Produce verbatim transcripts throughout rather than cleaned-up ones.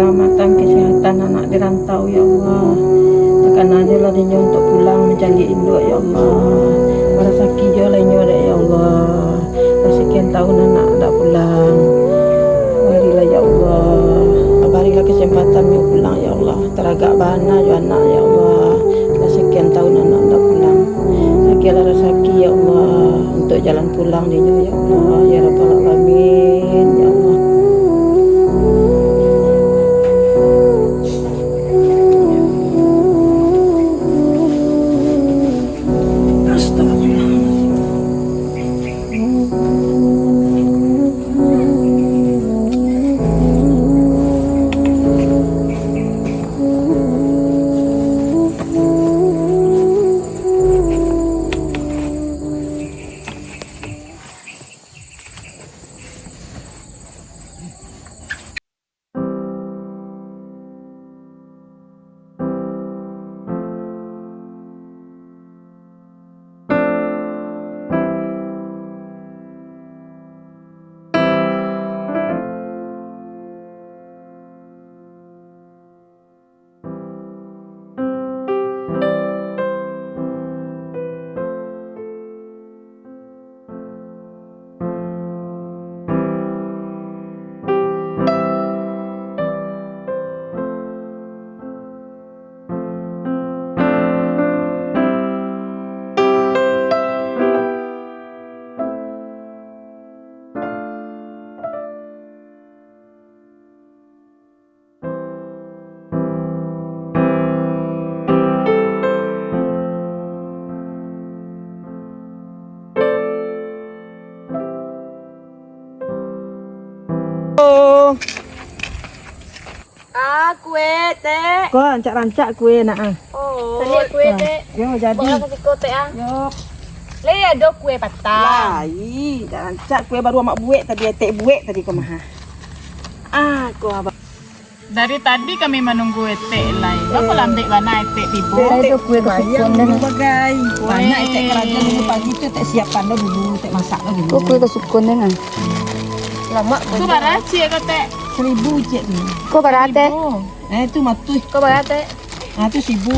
Kalamatan kesehatan anak di rantau, ya Allah. Takananyolah dinyo untuk pulang mancaliak induak, ya Allah. Marasaki jo lah inyo dek, ya Allah. Lah sakian tahun anak dak pulang. Barilah, ya Allah. Barilah kesempatan nyo pulang, ya Allah. Taragak bana jo anak, ya Allah. Lah sakian tahun anak dak pulang. Agiahlah rasaki, ya Allah, untuk jalan pulang dinyo, ya Allah, ya Rabbal Alamin, ya Allah. Astagfirullahaladzim. Ah, kue, Tek. Ko, rancak-rancak kue nak, ah. Oh. Tadi kue, Tek. Yo, jadi. Bawa ka siko, Tek, ah. Yo. Lai ado kue patang. Lai, rancak kue baru amak buek tadi, Etek buek tadi ko mah. Ah, ko abang. Dari tadi kami manunggu Etek lai. Baa lambek bana Etek tibo. Etek tu kue kesukaan den. Bagai. Banyak Etek karajo dulu pagi tu, Etek siapkan lo dulu, Etek masak lo dulu. Ko kue kesukaan den, ah. Lamak. Tu bara ciek ko, Tek? Saribu ciek tu. Ko bara, Tek? Saribu. Eh, tu matuih. Ko bara, Tek? Ah, tu saribu.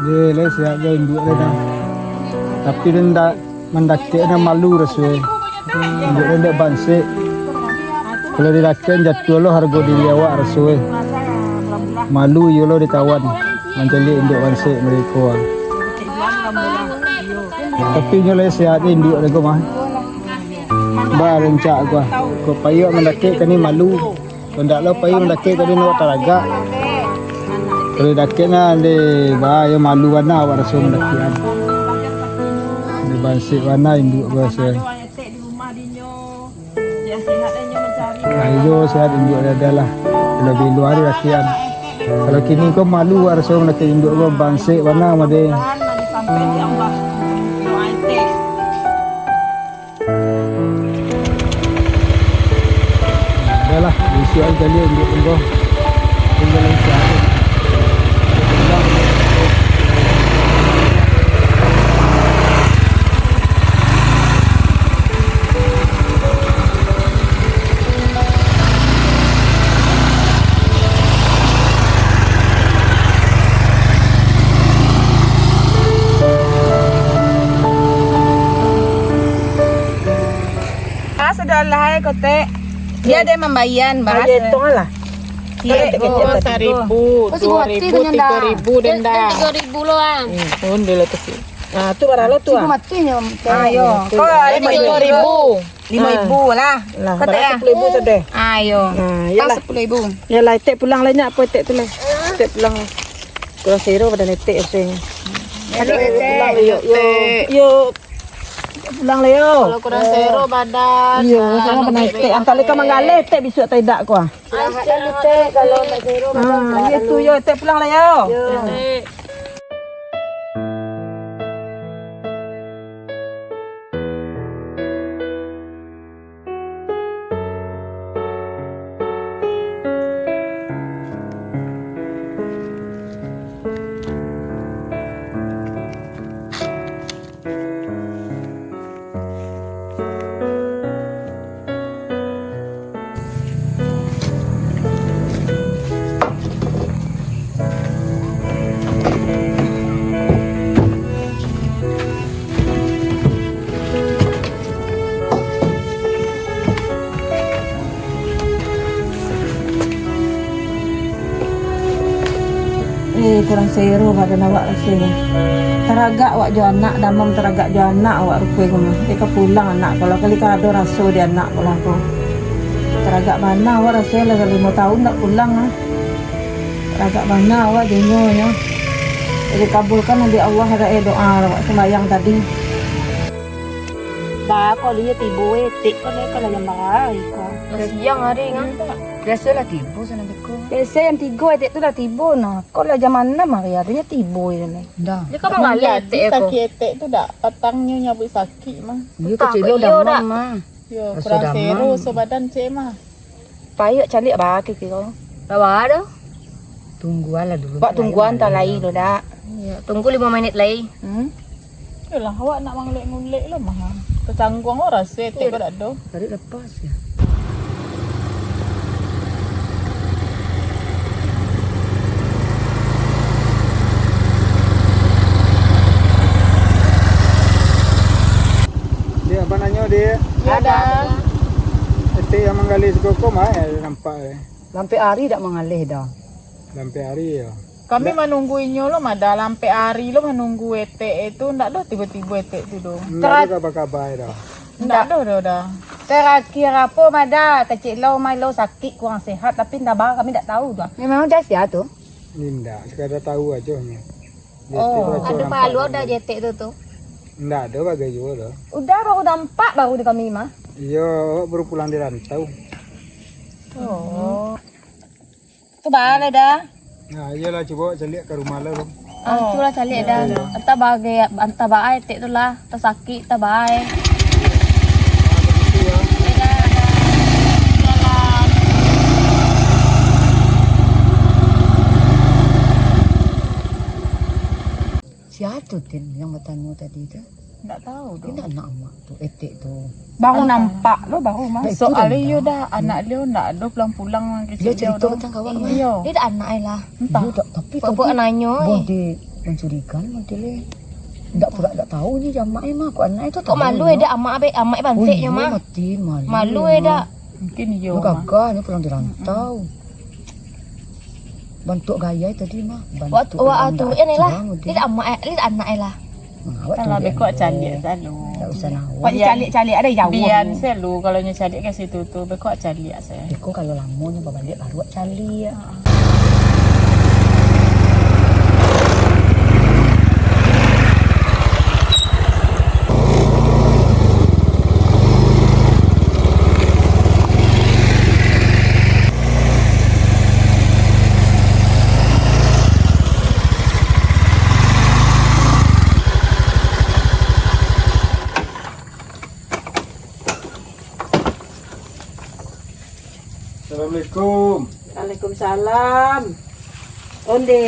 Ye, lai siap jo induak lai dah. Tapi den dak mandakek, den malu raso e. Induak den dek bansek. Kalau didakek, jatuah lo hargo diri awak raso e. Malu iyo lo di kawan mancaliak induak bansek mereko. Tapi inyo lai sehat induak den ko mah. Ba rancak ko ah. Ko payuak mandakek kini malu. Kalau ndak lo payuak mandakek tadi nak taragak. Kalau dakek nah, deh, ba, yo malu bana awak raso mandakek an. Deh, bansek bana induak ko raso. Ayo, sehat induak dada lah. Bilo-bilo hari dakek an. Kalau kini ko malu awak raso mandakek induak ko, bansek bana mah deh. Dah lah, bisuak ari kali induak tunggu. Tinggal lagi sehari. Ah, sudah lah, eh, kotek. Dia ada mambayan, bahas. Ah, ya, hitung lah. Ciek. Kalau kecil Oh, tadi. Saribu, Oh, saribu dua mati ribu, tu, Nanda. Tiga ribu, Dia, denda. Dia tiga ribu lo, ah. Hmm. Oh, dia lah kecil. Ah, tu bara lo tu, Saribu ah. Mati nyo, Tek. Ah, yo. Kau Lima ribu. Lima ribu lah. Lah, kotek bara ah. Sepuluh ribu sudah. Ah, yo. Ah, Pas iyalah. Sepuluh ribu. Yalah, Etek pulang lah nyak, apa Etek tu lah. Etek pulang lah. Kurang sero badan Etek rasanya. Aduh, Etek. Pulang, yuk, yuk. Etek. Yuk. Pulang lah, yo. Kalau kurang sero badan, Iyo, nah, sama anu, benar, Etek. Etek. Antah leka manggaleh, Etek, bisuak atau idak, ko ah. Istirahat dulu, Tek, kalau tak sero badan. Ah, iyo tu, yo, Etek pulang lah, yo. Yo. Etek. Eh, kurang sero badan awak raso ko. Taragak awak jo anak, damam taragak jo anak awak rupo ko mah. Dek ka pulang anak ko lah, kali ka ado raso di anak ko lah ko. Taragak bana awak raso lah, limo tahun dak pulang ah. Taragak bana awak dinyo nyo. Jadi kabulkan dek Allah dak eh doa awak sumbayang tadi. Ba ko dia tibo eh, tik ko dia ko lah jam bara hari ko. Lah siang hari ngah. Biaso lah tibo sana beko. Biaso jam tigo eh, tik tu lah tibo nah. Ko lah jam anam hari, arinyo tibo je ni. Dah. Dia kan manggaleh etek ko. Sakik etek tu dak? Patangnyo nyabuik sakik mah. Iyo, kecil iyo, dah dak? Mah. Yo, kurang sero so badan cek mah. Payuak caliak ba kiro-kiro. Ba ba doh. Tungguan lah dulu. Bak tungguan tah lai lo dak? Iyo, tunggu limo menit lai. Hmm? Yolah, awak nak mangulek-ngulek lo mah. Tacangguang lo raso etek ko dak doh. Tarik lepas ya. Dek, abang nanyo, Dek. Yo, dah. Etek yang manggaleh siko ko mah, eh, nampak, eh. Lampek ari dak manggaleh dah. Lampek ari, yo. Kami manunggu inyo lo mah dah, lampek ari lo manunggu etek itu, ndak doh tibo-tibo etek tu doh. Ndak ado kaba-kaba dah. Ndak doh, doh dah. Terakhir apo mah dah, kecek lo mah lo sakik kurang sehat, tapi ndak ba kami ndak tahu dah. Memang dah sia tu? Indak, sekadar tahu ajo nyo. Oh, ado pahaluan dah jetek tu tu? Ndak ado bagai juo dah. Udah baru nampak baru di kami mah. Iyo, awak baru pulang di rantau. Oh. Tu baa lai dah. Nah, iyolah, cubo caliak ka rumah lah, Bang. Ah, tu lah caliak dah. Antah bagai, antah baa etek tu lah, antah sakik, antah baa. Sia tu, Tin, yang batanyo tadi tu? Ndak tahu doh. Indak anak amak tu, etek tu. Baru nampak lo, baru mah. Soalnyo iyo dah, anak Leo ndak ado pulang-pulang kecek Leo tu. Iyo. Dia dak anak ai lah. Entah. Iyo, tapi tadi nanyo, eh. Buah di mencurigakan model e. Ndak pula ndak tahu ni amak e mah, kok anak e tu. Kok malu e dak amak e, amak e banseknyo mah. Malu e dak. Mungkin iyo mah. Gagah nyo pulang di rantau. Bantuak gaya tadi mah. Wak tu, wak tu, ini lah. Lihat amak, lihat anak lah. Kalau beko caliak selalu. Tak usah nak. Wak caliak-caliak ada jauh. Bian selalu, kalau nyo caliak ka situ tu, beko caliak se. Beko kalau lamo nyo babaliak baru wak caliak. Assalamualaikum. Waalaikumsalam. Onde.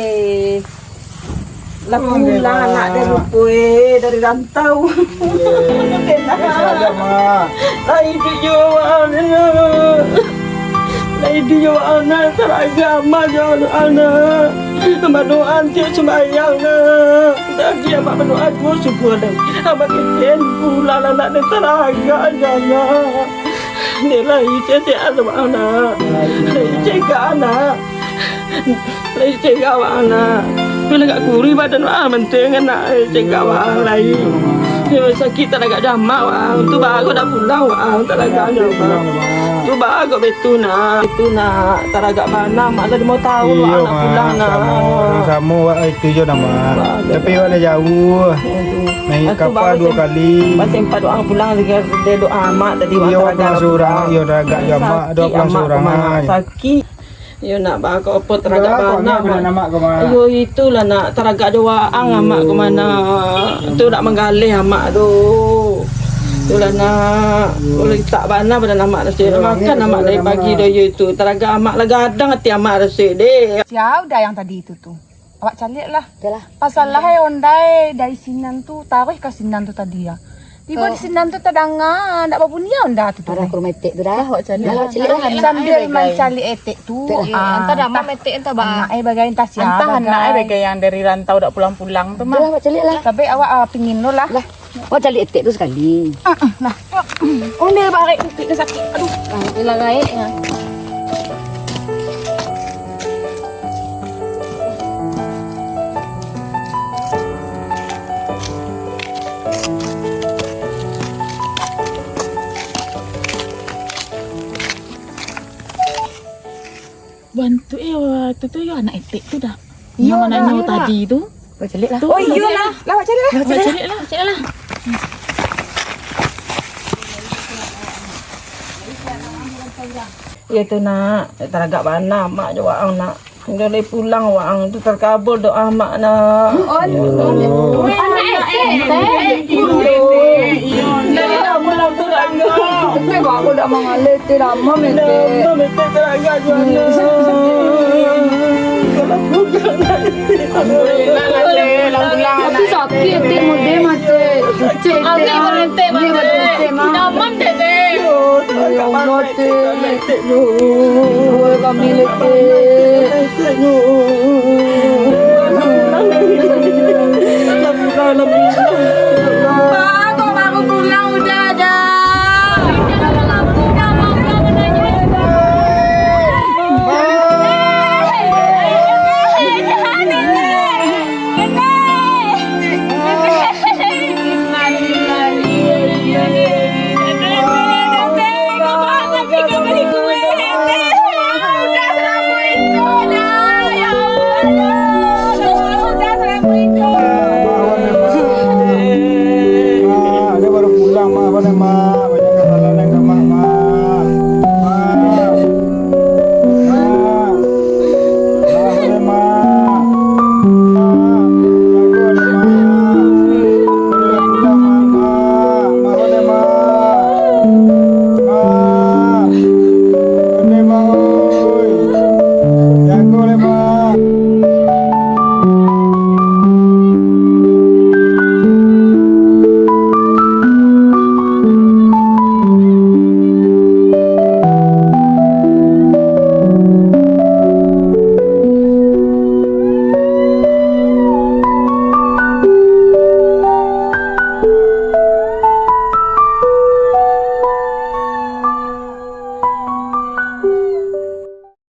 Lah pulang anak dia rupo e dari rantau. Lah iduik jo anak. Lah iduik jo anak, taragak amak jo anak. Badoa tiok sumbayang nak. Tadi amak badoa juo subuah dah. Amak kecek pulang anak dia taragak jo anak. Dek lai cegak anak, nak. Lai cegak anak. Lai cegak awak anak. Bila agak kurih badan awak, manteng anak. Lai cegak awak lai. Yo, sakik taragak jo amak wak. Tu baru dak pulang wak. Taragak jo amak. Tu baru betu nak. Betu nak. Taragak bana amak lah limo tahun wak nak pulang nak. Samo wak itu jo nak mak. Tapi wak lah jauh. Naik kapal duo kali. Pas sempat doa pulang, dia doa amak tadi. Iyo, pulang surang, iyo, dah agak jamak, dah pulang surang. Sakik. Iyo, nak bako apo taragak bana amak. Iyo, itulah nak, taragak jo waang amak ka mano. Tu nak manggaleh amak tu. Itulah nak, ulah tak bana badan amak tu. Makan amak dari pagi dah, iyo itu. Taragak amak lah gadang ati amak tu, deh. Sia udah yang tadi itu tu. Awak caliak lah. Pasal lah eh, ondai dari sinan tu, taruih ka sinan tu tadi ya. Tibo di sinan tu tadanga, ndak babunyi onda tu. Arah ka rumah etek tu dah. Awak caliak lah. Sambil mancaliak etek tu. Antah dah amak etek, antah ba. Anak eh bagai, antah sia. Antah anak eh bagai yang dari rantau dak pulang-pulang tu mah. Dah, awak caliak lah. Tapi awak ah, pingin lo lah. Lah. Awak caliak etek tu sakali. Nah. Ondeh barek etek tu sakik. Aduh. Hilang air ya. Bantuak, eh, tu, tu yo anak etek tu dah. Iyo, dah, iyo, dah. Yang anak nyo tadi tu. Awak caliak lah. Oh, iyo lah. Lah, awak caliak lah. Awak caliak lah, caliak lah. Iyo tu, Nak. Taragak bana mak jo waang, Nak. Dah lai pulang waang tu, tarkabul doa mak, Nak. Aduh. Anak etek. Dari lamo-lamo tu, Nak. Tapi bapak dah mangalih, ti lamo, Mete. Lamo, Mete, taragak juo, Nak. Alhamdulillah lah, Tek. Alhamdulillah, Nak. Tapi sakik, Tek, mode mah, Tek. Cucek, Tek, ah. Ni baru, Tek, mah. Damam, Tek, Tek. Ya Allah, Tek. Oi, kami, Tek.